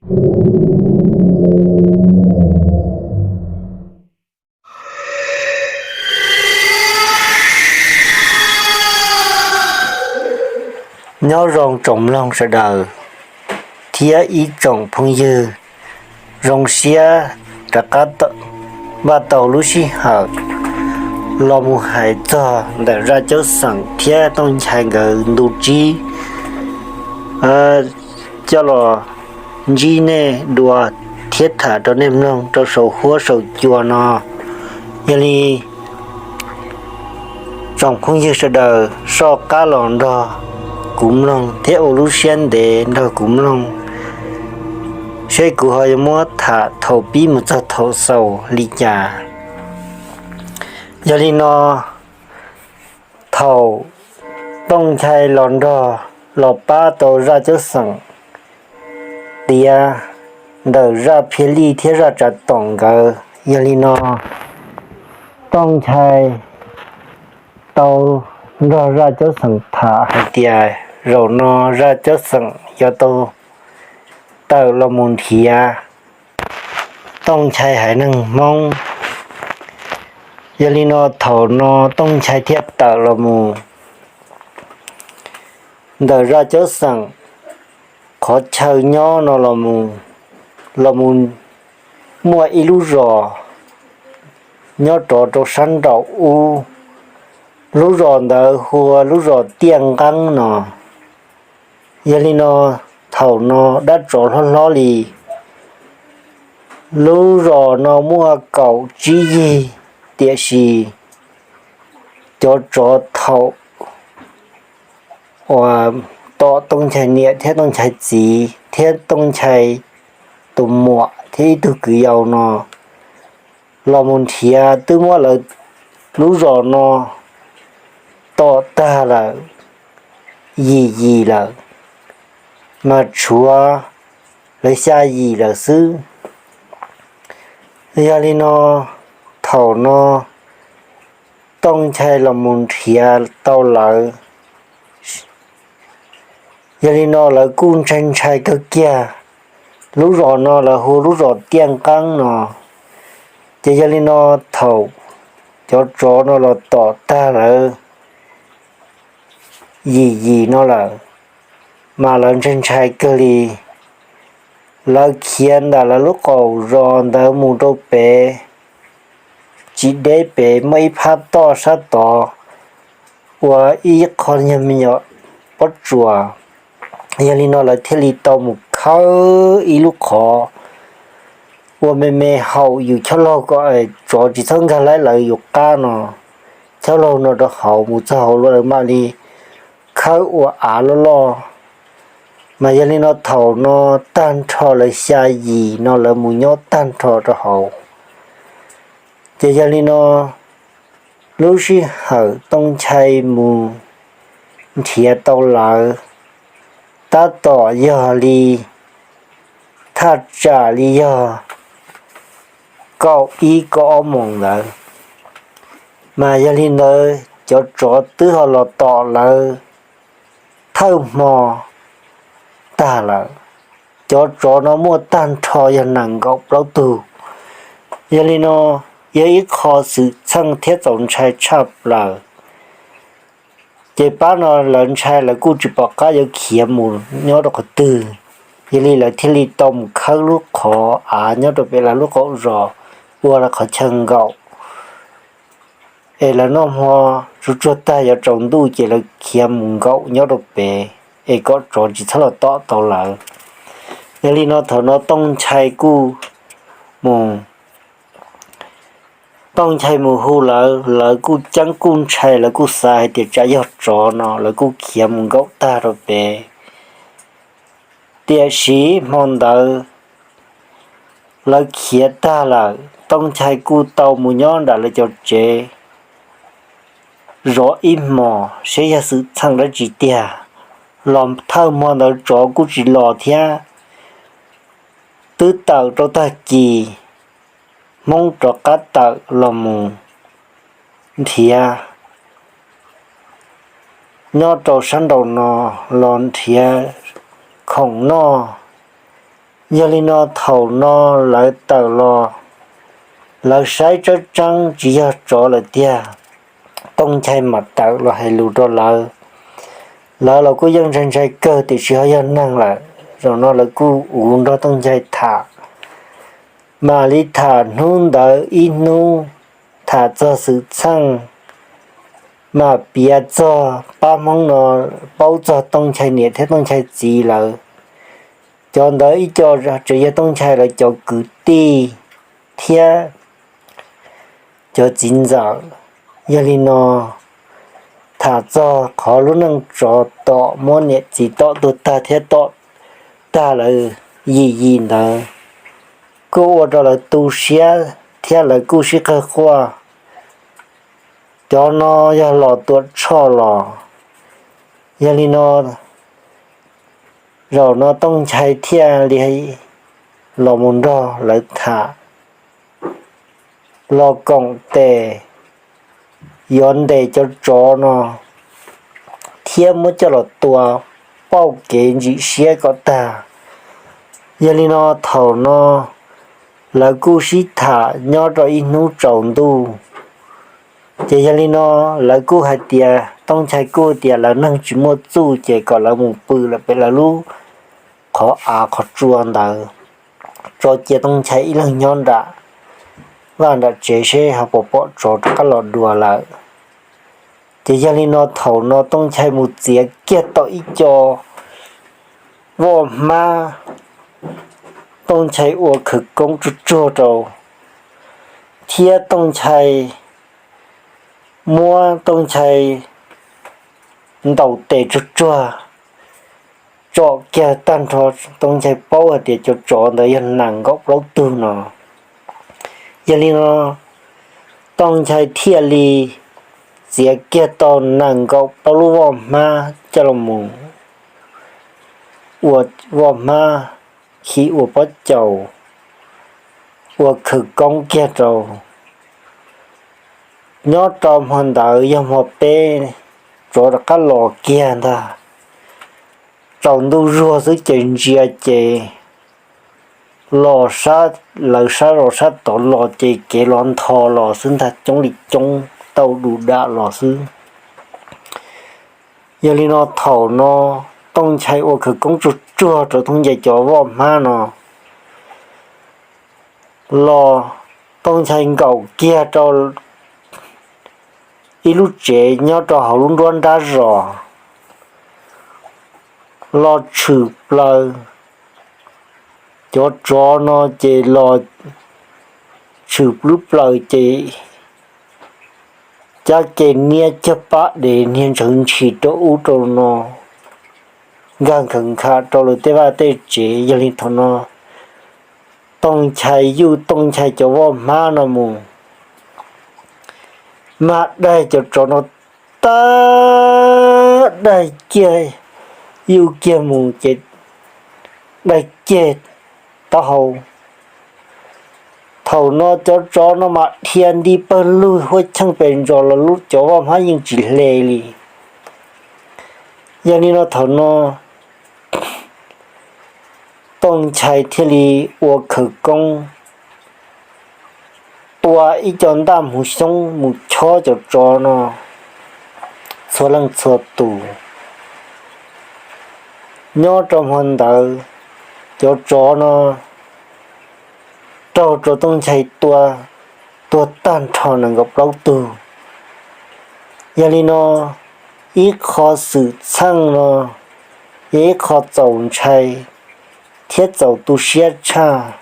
Nyob zoo tsoom mloog sawv daws thiab ib tsoom phooj ywg, zoo siab rov qab npaj tau lub sij hawm los mus hais txog ntawm Zaj Caub Xeem thiab Tooj Nchai nkawd ntu tsib coj los ntsib nej dua thiab tham rau nej mloog rau saum huab saum cua no. Yog li tsoom phooj ywg sawv daws soj qab los nrog kuv mloog thiab ua lub siab ntev nrog kuv mloog, seb kuv ho yuav muab tham thaum pib mus txog thaum xaus li cas. Yog li no, thaum Tooj Nchai los nrog los pab tau Zaj Caub Xeem tiav ntawm Zaj Phiaj Lij thiab Zaj Tsav Toom nkawd, yog li no Tooj Nchai tau nrog Zaj Caub Xeem tham hais tias zaum no Zaj Caub Xeem yuav tau tawm los mus nrhiav Tooj Nchai haiv neeg Hmoob. Yog li no thaum no Tooj Nchai thiaj tawm los mus ntawm Zaj Caub Xeem qhov chaw nyob no los mus, los mus muaj ib lub zos nyob rov rau sab nraum ub. Lub zos ntawd hu ua lub zos Tiaj Nqeeb no. Yog li no thaum no dab tsov hlob hlob li, lub zos no muaj kaum tsib yig, tiam sis cov tsov thaum uas tom Tooj Nchai niam thiab Tooj Nchai txiv thiab Tooj Nchai tus muam thiab ib tug kwv yau no los mus nrhiav twb muab lawv lub zos no tom tag lawm yim yim lawm, mas tshuav lawv xya yim lawm xwb. Yog li no thaum no Tooj Nchai los mus nrhiav tau lawv. Yog li no lawv kuj ntshai ntshai kawg kiag. Lub zos no lawv hu lub zos Tiaj Nqeeb no. Ces yog li no thaum cov tsov no los tom tag lawv yim yim no lawm, mas lawv ntshai ntshai kawg li. Lawv khiav ntawm lawv lub qaum zos ntawd mus rau pem, tsis deb pem muaj ib phab toj sab tod ua ib qho nyuag me nyuam pob tsuas. Yog li no lawv thiaj li tau mus khawb ib lub qhov ua me me haum yus choj laug kom tsov tsis txhob nkag laib lawv yus qab no, choj laug no rau hauv, mus txog hauv lawv mam li khawb ua av loj loj. Mas yog li no thaum no tag nrho lawv xya yim no lawv mus nyob tag nrho rau hauv. Ces yog li no lub sij hawm Tooj Nchai mus nrhiav tau lawv tab tom yog li thaj tsam li yog kaum ib kaum ob moos ntawd. Mas yog li ntawd cov tsov twb ho los tom lawv thawj hmo tag lawm. Cov tsov no muaj tag nrho yog nees nkaum plaub tug. Yog li no yog ib qho xwm txheej thiab txaus ntshai tshaj plaws. Ces pab no lawv ntshai lawv kuj tsis pom qab yuav khiav mus nyob rau qhov twg. Yog li lawv thiaj li tau mus khawb lub qhov av nyob rau pem lawv lub qaum zos ua lawv qhov chaw nkaum. Es lawv noj hmo tsuag tsuag tag yuav tsaus ntuj ces lawv khiav mus nkaum nyob rau pem es kom tsov tsis txhob los tom tau lawv. Yog li no thaum no Tooj Nchai kuj mus, Tooj Nchai mus hu lawv, lawv kuj ceeb kuj ntshai, lawv kuj xav hais tias tsam yog tsov no, lawv kuj khiav mus nkaum tag rau pem. Tiam sis hmo ntawd lawv khiav tag lawm, Tooj Nchai kuj tau mus nyob nram lawv cov tsev zov ib hmos seb yog xwm txheej dab tsi tiag. Los thawj hmo ntawd tsov kuj tsis los thiab. Twb tawm rau tag kis, Hmoob rov qab tawm los mus nrhiav nyob rau sab nraum no, los nrhiav khoom noj, Yog li no thaum no lawv tawm los, lawv saib tseeb tseeb tsis yog tsov lawm tiag. Tooj Nchai mam tawm los hais lus rau lawv. Lawv los kuj yeej ntshai ntshai kawg tiam sis ho yog neeg lawm, zaum no lawv kuj uv nrog Tooj Nchai tham. Mam li tham hnub ntawd ib hnub, tham txog xwm txheej, mam piav txog pab Hmoob no, paub txog Tooj Nchai niam thiab Tooj Nchai txiv lawv. Cov ntawd ib co tseem yog Tooj Nchai lawv cov kwv tij thiab cov txiv ntxawm. Yog li no, tham txog qhov lub neej tsov tom muab niam txiv tom tuag tag thiab tom tag lawv yim yim ntawd, kuj ua rau lawv tu siab thiab lawv kuj sib qawg quaj. Cov no yog Los Tuam Tshoj los. Yog li no, zaum no Tooj Nchai thiaj li los mus nrog lawv tham, los koom tes yuav ntes cov tsov no thiab muab coj los tua pauj kev ntsim siab kom tag. Yog li no thaum no lawv kuj sib tham nyob rau ib hnub tsaus ntuj. Ces yog li no lawv kuj hais tias, Tooj Nchai kuj tias lawv neeg tsis muaj txuj ces kom lawv mus pw lawm pem lawv lub qhov av qhov tsua ntawd, tso cia Tooj Nchai ib leeg nyob nram vaj nram tsev seb ho puas pom tsov rov qab los dua lawm. Ces yog li no thaum no Tooj Nchai mus txiav kiag tau ib co voj hmab, Tooj Nchai ua khawv koob tsuag tsuag rau, thiab Tooj Nchai muab Tooj Nchai ntaus tes tsuag tsuag, tsom kiag tag nrho. Tooj Nchai paub hais tias cov tsov ntawd yog nees nkaum plaub tug no. Yog li no Tooj Nchai thiaj li txiav kiag tau nees nkaum plaub lub voj hmab coj los mus ua voj hmab khi ua pob caus, ua khawv koob kiag rau. Nyob rau hmo ntawd yog hmo peb, tsov rov qab los kiag ntag. Tsaus ntuj zuag xwb ces ntsia ces los sab, lawv sab zos sab tod los ces kev los ntho los xwb ntag, coob li coob tau du dam los xwb. Yog li no thaum no Tooj Nchai ua khawv koob tsuag tsuag rau Tooj Nchai cov voj hmab no los, Tooj Nchai nkaum kiag rau ib lub tsev nyob rau hauv lub nruab nrab zos, los tshwm plaws. Cov tsov no ces los tshwm lub plaws ces cab ke niab cag pab dev niag ntsawv ntshis rau ub rau no, nkag nkhaws nkham rau lawv tej vaj tej tsev. Yog li thaum no Tooj Nchai yuj Tooj Nchai cov voj hmab no mus mas daig cov tsov no tag, daig kiag, yuj kiag mus ces daig kiag taub hau. Thaum no cov tsov no mas dhia nti pawg lug huab cheej pes ntsos los lub cov voj hmab yeej tsis hle li. Yog li no thaum no Tooj Nchai thiaj li ua khawv koob tua ib co ntaj hmuv xyoob mus chob cov tsov no txhua leej txhua tus. Nyob rau hmo ntawd cov tsov no raug rau Tooj Nchai tua tuag tag nrho nees nkaum plaub tug. Yog li no ib qho xwm txheej no yog ib qho txaus ntshai thiab txaus tu siab tshaj.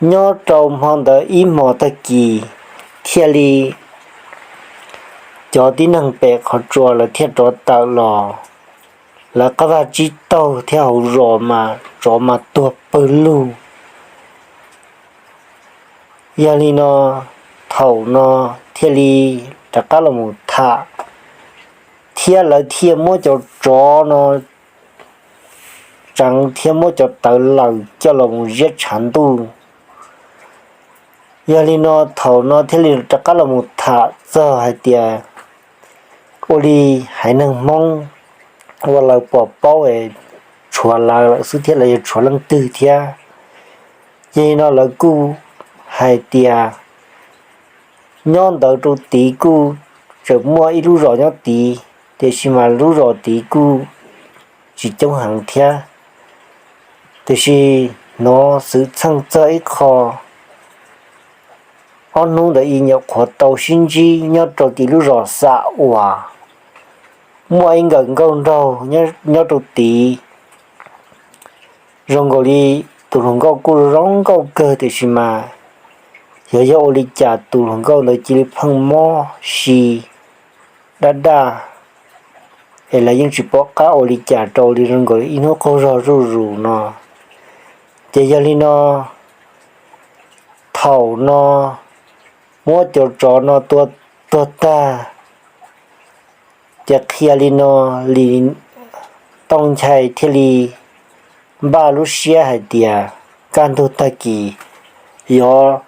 Nyob rau hmo ntawd ib hmos tag kis thiaj li cov tib neeg pem qhov tsua lawv thiaj rov tawm los. Lawv qab vaj tsib taug thiab hauv zos mas tsov mas tuag pawg lug. Yog li no thaum no thiaj li rov qab los mus tham, thiab lawv thiaj muab cov tsov no tseev thiab muab cov tawv laws coj los mus ziab tshav ntuj. Yog li no thaum no thiaj li rov qab los mus tham txog hais tias ua li haiv neeg Hmoob uas lawv pom paub es tshuav lawv lawm xwb thiab, lawv yog tshuav leej twg thiab. Ces no lawv kuj hais tias nyob ntawd rau tid kuj tseem muaj ib lub zos nyob tid, tiam sis mas lub zos tid kuj tsis coob heev thiab. Tiam sis hnov xwm txheej txog ib qho ob hnub ntawd ib nyuam qhuav tau sib ntsib nyob rau tim lub zos Xam Uas, muaj ib nkawm nkauj nraug nyob rau tid. Zoo nkaus li tus hluas nkauj kuj zoo nkauj kawg, tiam sis mas xyov yog ua li cas tus hluas nkauj ntawd cia li pheej mob si daj daj, es lawv yeej tsis pom qab ua li cas rau li, zoo nkaus li ib hnub qaug zog zuj zus no. Ces yog li no, thaum no muab cov tsov no tua tuag tag, ces qhia li no, li Tooj Nchai thiaj li npaj lub siab hais tias kaj ntug tag kis yuav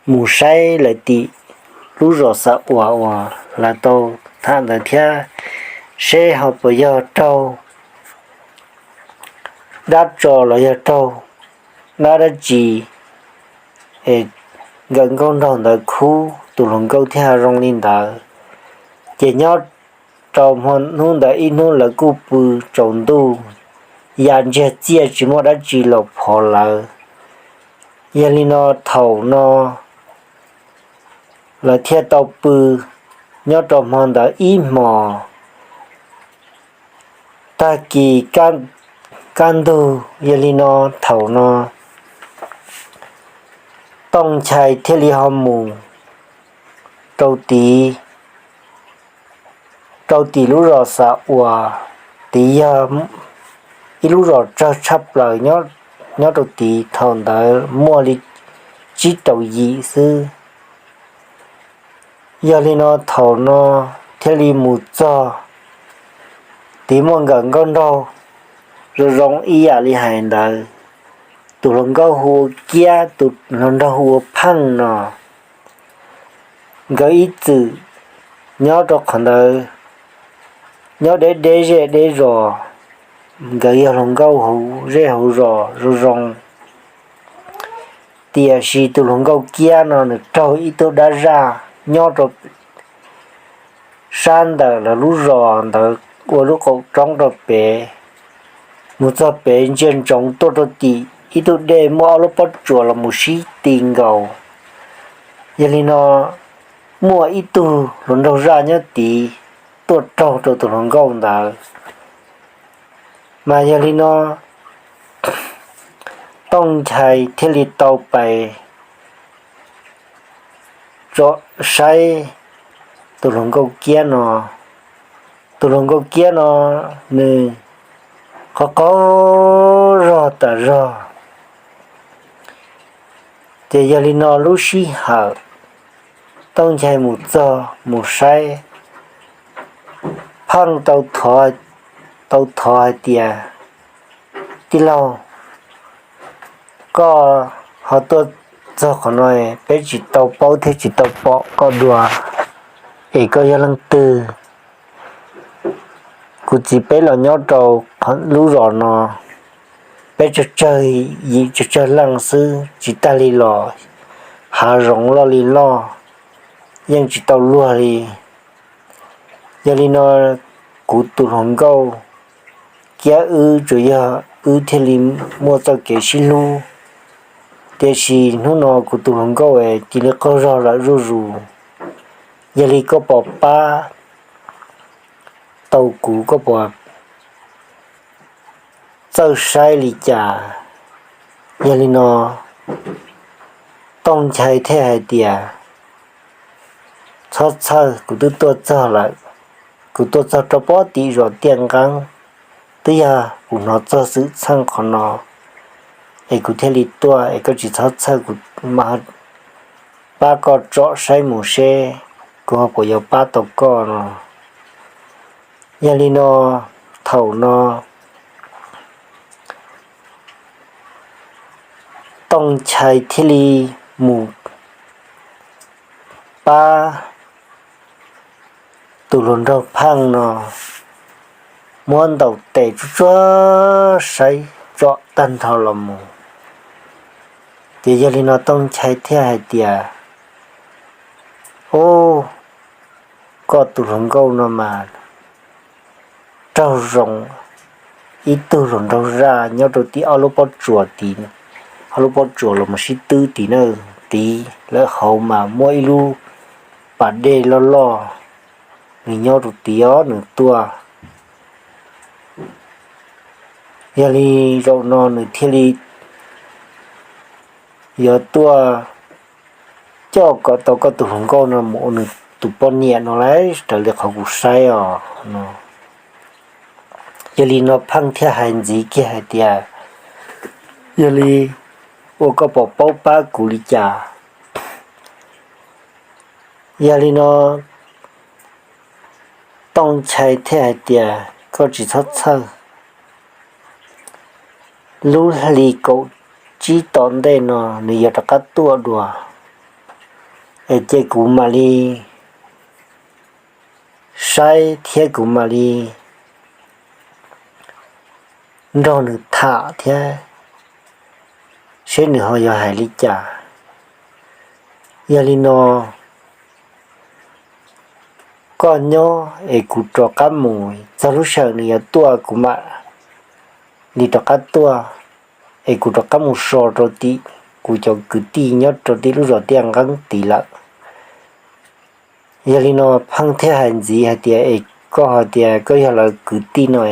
mus saib lawv tim lub zos Xam Uas uas lawv tau tham ntawd thiab, seb ho puas yog raug dab tso los yog raug dab dab tsi es nkawm nkauj nraug ntawd khub tus hluas nkauj thiaj zoo li ntawd. Ces nyob rau hmo hnub ntawd ib hnub lawv kuj pw tsaus ntuj, yam ntsiag txiaj tsis muaj dab tsi los phov lawv. Yog li no thaum no lawv thiaj tau pw nyob rau hmo ntawd ib hmos. Tag kis kaj ntug, yog li no thaum no Tooj Nchai thiaj li ho mus rau tid, rau tim lub zos Xam Uas. Tid yog ib lub zos tsawg tshaj plaws nyob rau tid, thaum ntawd muaj li tsib rau yim xwb. Yog li no thaum no thiaj li mus txog tid, muaj nkawm nkauj nraug zoo zoo ib yam li hais ntawd. Tus hluas nkauj hu ua Kiab, tus hluas nraug hu ua Pheej no. Nkawd ib txwm nyob rau qhov ntawd, nyob deb deb zej deb zos. Nkawd yog hluas nkauj hauv zej hauv zos zoo zoo. Tiam sis tus hluas nkauj Kiab no nws raug ib tug dab zaj nyob rau sab ntawm lawv lub zos ntawd ua lub qaum roob rau pem. Mus txog pem ntsia ntsoov tuaj rau tim ib tug dej muaj ob lub pob tsuas los mus sib ti nkaus. Yog li no muaj ib tug hluas nraug zaj nyob tid tuaj raug rau tus hluas nkauj ntawd. Mas yog li no Tooj Nchai thiaj li tau pais tsom saib tus hluas nkauj Kiab no. Tus hluas nkauj Kiab no nws qaug qaug zog tas zog. Ces yog li no lub sij hawm Tooj Nchai mus txog mus saib, Pheej tau thov hais tias, Tij laug, koj ho tuaj txog qhov no, peb tsis tau paub thiab tsis tau pom koj dua, es koj yog leej twg? Kuv txiv peb los nyob rau lub zos no, peb tsawg tsawg yim tsawg tsawg leej xwb, tsis tag li los hav zoov loj li loj, yeej tsis tau luag li. Yog li no kuv tus hluas nkauj Kiab wb tsuas yog wb thiaj li muaj txoj kev sib hlub, tiam sis hnub no kuv tus hluas nkauj cia li qaug zog lawm zuj zus. Yog li koj puas pab tau kuv, koj puas txawj saib li cas? Yog li no Tooj Nchai thiaj hais tias, Txhob txhawj, kuv twb tuaj txog lawm. Kuv tuaj txog rau pem tim zos Tiaj Nqeeb, twb yog kuv hnov txog xwm txheej qhov no es kuv thiaj li tuaj, es koj tsis txhob txhawj, kuv mam pab koj tsom saib mus seb kuv ho puas yuav pab tau koj no. Yog li no thaum no Tooj Nchai thiaj li mus pab tus hluas nraug Pheej no. muab ntaus tes tsuag tsuag saib tsom tag nrho los mus. Ces yog li no Tooj Nchai thiaj hais tias, Ub, koj tus hluas nkauj no mas raug zoo, ib tug hluas nraug zaj nyob rau tim ob lub pob tsuas tid, ob lub pob tsuas los mus sib twb tid na, tid lawv hauv mas muaj ib lub pas dej loj loj, nws nyob rau tid os nws tuaj. Yog li zaum no nws thiaj li yuav tuaj coj kom tau koj tus hluas nkauj no mus ua nws tus poj niam no lauj, raws li qhov kuv saib os no. Yog li no Pheej thiaj hais ntxiv kiag hais tias, Yog li ua koj pom paub pab kuv li cas? Yog li no Tooj Nchai thiaj hais tias, Koj tsis txhob txhawj, lub hli kaum tsib tom ntej no nws yuav rov qab tuaj dua, es ces kuv mam li saib thiab kuv mam li nrog nws tham thiab seb nws ho yuav hais li cas. Yog li no koj nyob es kuv rov qab mus, txog lub sij hawm nws yuav tuaj kuv mam li rov qab tuaj, es kuv rov qab mus so rau tim kuv cov kwv tij nyob rau tim lub zos Tiaj Nqeeb tid lawm. Yog li no Pheej thiaj hais ntxiv hais tias, Es koj hais tias koj yog lawv kwv tij no,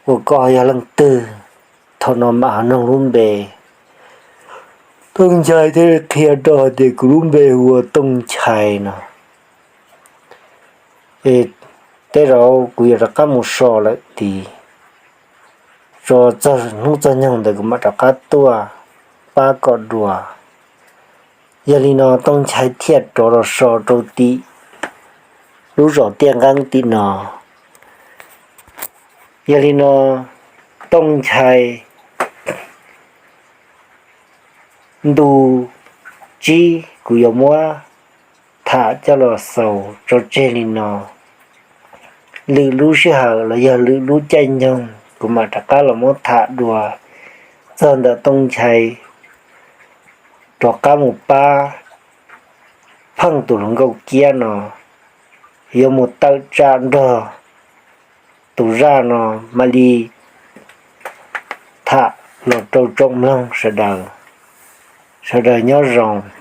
ua koj yog leej twg? Thaum no mam ho noog lub npe. Tooj Nchai thiaj qhia rau hais tias, Kuv lub npe hu ua Tooj Nchai no. Es tej zaum kuv yuav rov qab mus so lawm tid, tso txog hnub txog nyoog ntawd kuv mam rov qab tuaj pab koj dua. Yog li no Tooj Nchai thiaj rov los so rau tim lub zos Tiaj Nqeeb tim no. Yog li no Tooj Nchai ntu tsib kuv yuav muab tham coj los xaus tso tseg li no. Lwm lub sij hawm los yog lwm lub caij nyoog kuv mam rov qab los muab tham dua txog ntawm Tooj Nchai rov qab mus pab Pheej tus hluas nkauj Kiab no, yuav mus tawm tsam nrog tus zaj no mam li tham los rau tsoom mloog sawv daws. Sawv daws nyob zoo.